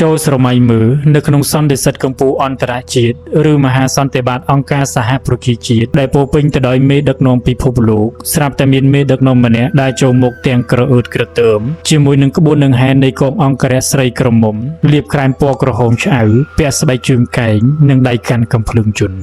ចូលស្រមៃមើលនៅក្នុងសន្និសីទកម្ពុជាអន្តរជាតិឬមហាសន្និបាតអង្គការសហប្រជាជាតិដែលពោរពេញទៅដោយមេដឹកនាំពិភពលោកស្រាប់តែមានមេដឹកនាំម្នាក់ដែលចូលមកទាំងក្រអឺតក្រទើមជាមួយនឹងក្បួនដង្ហែនៃកងអង្គរក្សស្រីក្រមុំលាបក្រែមពណ៌ក្រហមឆ្អៅពាក់ស្បែកជើងកែងនិងដៃកាន់កាំភ្លើងជន់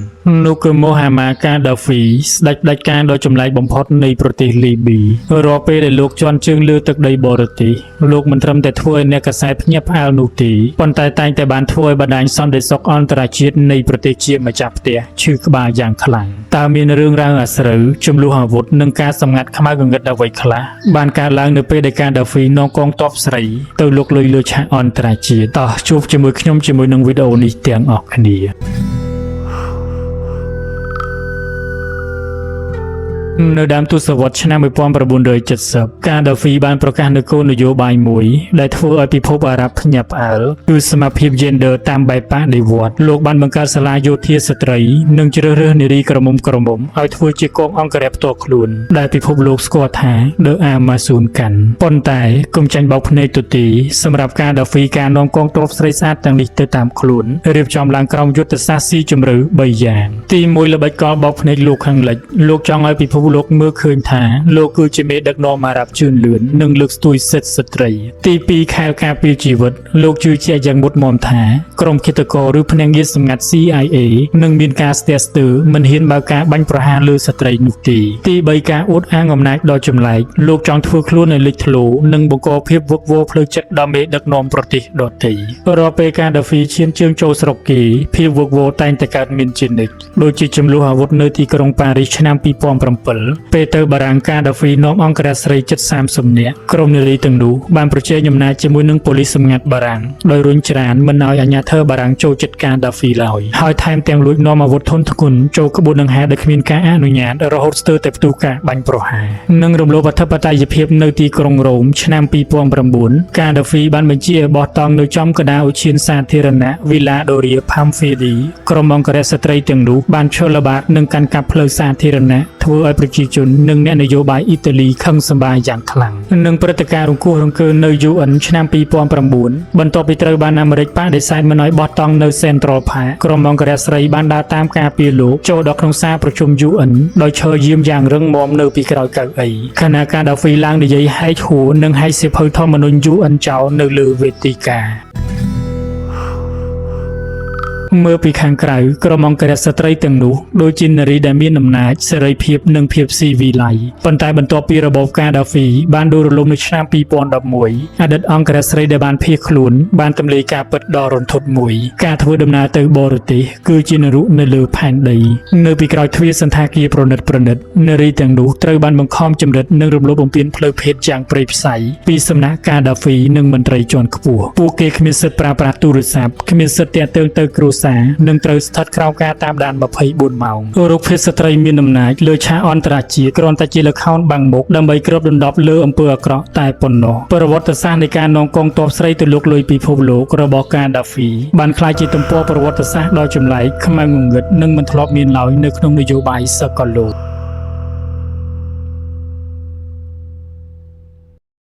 នោះគឺមូហាម៉ាកាដាហ្វីស្ដេចផ្ដាច់ការដ៏ចម្លែកបំផុតនៃប្រទេសលីប៊ីរាល់ពេលដែលលោកជន់ជើងលើទឹកដីបរទេសលោកមិនត្រឹមតែធ្វើឲ្យអ្នកកាសែតភ្ញាក់ផ្អើលនោះទេប៉ុន្តែតែងតែបានធ្វើឲ្យបណ្ដាញសន្តិសុខអន្តរជាតិនៃប្រទេសជាម្ចាស់ផ្ទះឈឺក្បាលយ៉ាងខ្លាំងតើមានរឿងរ៉ាវអាស្រូវចំនួនអាវុធនិងការសម្ងាត់ខ្មៅងងឹតអ្វីខ្លះបានកើតឡើងនៅពេលដែលកាដាហ្វីនាំកងទ័ពស្រីទៅលុកលុយលើឆាកអន្តរជាតិតោះជួបជាមួយខ្ញុំជាមួយនឹងវីដេអូនេះទាំងអស់គ្នា នៅដើមទសវត្សរ៍ឆ្នាំ1970កាដាហ្វីបានប្រកាសនូវគោលនយោបាយមួយដែលធ្វើឲ្យពិភពអារ៉ាប់ភ្ញាក់ផ្អើលគឺសមាភិប Gender តាមបែបបដិវត្តន៍លោកបានបង្កើតសាលាយោធាស្ត្រីនិងជ្រើសរើសនារីក្រមុំក្រមុំឲ្យធ្វើជាកងអង្គរក្សផ្ទាល់ខ្លួនដែលពិភពលោកស្គាល់ថា The Amazon កាន់ប៉ុន្តែកុំចាញ់បោកភ្នែកទទេសម្រាប់កាដាហ្វីការនាំកងទ័ពស្រីស្អាតទាំងនេះទៅតាមខ្លួនរៀបចំឡើងក្រោមយុទ្ធសាស្ត្រស៊ីជម្រៅ3យ៉ាងទី1ល្បិចកលបោកភ្នែកលោកខាងលិចលោកចង់ឲ្យពិភពលោកមើលឃើញថាលោកគឺជាមេដឹកនាំអារ៉ាប់ជឿនលឿននិងលើកស្ទួយសិទ្ធិស្ត្រីទី2ខែលការពារជីវិតលោកជឿជាក់យ៉ាងមុតមមថាក្រុមឃាតករឬភ្នាក់ងារសម្ងាត់ CIA នឹងមានការស្ទះស្ទើរមិនហ៊ានបើកការបាញ់ប្រហារលើស្ត្រីនោះទេទី3ការអួតអាងអំណាចដ៏ចម្លែកលោកចង់ធ្វើខ្លួនឲ្យលេចធ្លោនិងបង្កភាពវឹកវរផ្លូវចិត្តដល់មេដឹកនាំប្រទេសដទៃរាល់ពេលការដាហ្វីឈានជើងចូលស្រុកគេភាពវឹកវរតែងតែកើតមានជានិច្ចដូចជាចំនួនអាវុធនៅទីក្រុងប៉ារីសឆ្នាំ2007ពេលទៅបារាំងកាដាហ្វីនាំអង្គរក្សស្រីជិត30នាក់ក្រុមនារីទាំងនោះបានប្រជែងអំណាចជាមួយនឹងប៉ូលីសសម្ងាត់បារាំងដោយរុញច្រានមិនឲ្យអាជ្ញាធរបារាំងចូលចិត្តកាដាហ្វីឡើយហើយថែមទាំងលួចនាំអាវុធធុនធ្ងន់ចូលក្បួនដង្ហែដោយគ្មានការអនុញ្ញាតរហូតស្ទើរតែផ្ទុះការបាញ់ប្រហារនិងរំលោភអធិបតេយ្យភាពនៅទីក្រុងរ៉ូមឆ្នាំ2009កាដាហ្វីបានបញ្ជាឲ្យបោះតង់នៅចំកណ្ដាលឧទ្យានសាធារណៈវីឡាដូរីផាំហ្វីឌីក្រុមអង្គរក្សស្ត្រីទាំងនោះបានឈលបាតនិងកាន់កាប់ផ្លូវសាធារណៈធ្វើឲ្យប្រជាជននិងអ្នកនយោបាយអ៊ីតាលីខឹងសម្បារយ៉ាងខ្លាំងនិងព្រឹត្តិការណ៍រង្គោះរង្គើនៅ UN ឆ្នាំ2009បន្ទាប់ពីត្រូវបានអាមេរិកបដិសេធមិនឲ្យបោះតង់នៅ Central Park ក្រុមអង្គរក្សស្រីបានដើរតាមការពារលោកចូលដល់ក្នុងសាលប្រជុំ UN ដោយឈរយាមយ៉ាងរឹងមាំនៅពីក្រោយកៅអីខណៈការដាហ្វីឡើងនិយាយហែកហួរនិងហែកសៀវភៅធម្មនុញ្ញ UN ចោលនៅលើវេទិកាមើលពីខាងក្រៅក្រុមអង្គរក្សស្ត្រីទាំងនោះដូចជានារីដែលមានអំណាចសេរីភាពនិងភាពស៊ីវិល័យប៉ុន្តែបន្ទាប់ពីរបបកាដាហ្វីបានដួលរលំនៅឆ្នាំ2011អតីតអង្គរក្សស្រីដែលបានភៀសខ្លួនបានទម្លាយការពិតដ៏រន្ធត់មួយការធ្វើដំណើរទៅបរទេសគឺជានរកនៅលើផែនដីនៅពីក្រោយទ្វារសន្តាគារប្រណិតៗនារីទាំងនោះត្រូវបានបង្ខំចម្រិតនិងរំលោភបំពានផ្លូវភេទយ៉ាងព្រៃផ្សៃពីសំណាក់កាដាហ្វីនិងមន្ត្រីជាន់ខ្ពស់ពួកគេគ្មានសិទ្ធិប្រើប្រាស់ទូរស័ព្ទគ្មានសិទ្ធិទាក់ទងទៅគ្រួសារនិងត្រូវស្ថិតក្រោមការតាមដាន24ម៉ោងរូបភាពស្ត្រីមានអំណាចលើឆាកអន្តរជាតិគ្រាន់តែជាល្ខោនបាំងមុខដើម្បីគ្របដណ្ដប់លើអំពើអាក្រក់តែប៉ុណ្ណោះប្រវត្តិសាស្ត្រនៃការនាំកងទ័ពស្រីទៅលុកលុយពិភពលោករបស់កាដាហ្វីបានក្លាយជាទំព័រប្រវត្តិសាស្ត្រដ៏ចម្លែកខ្មៅងងឹតនិងមិនធ្លាប់មានឡើយនៅក្នុងនយោបាយសកលលោក។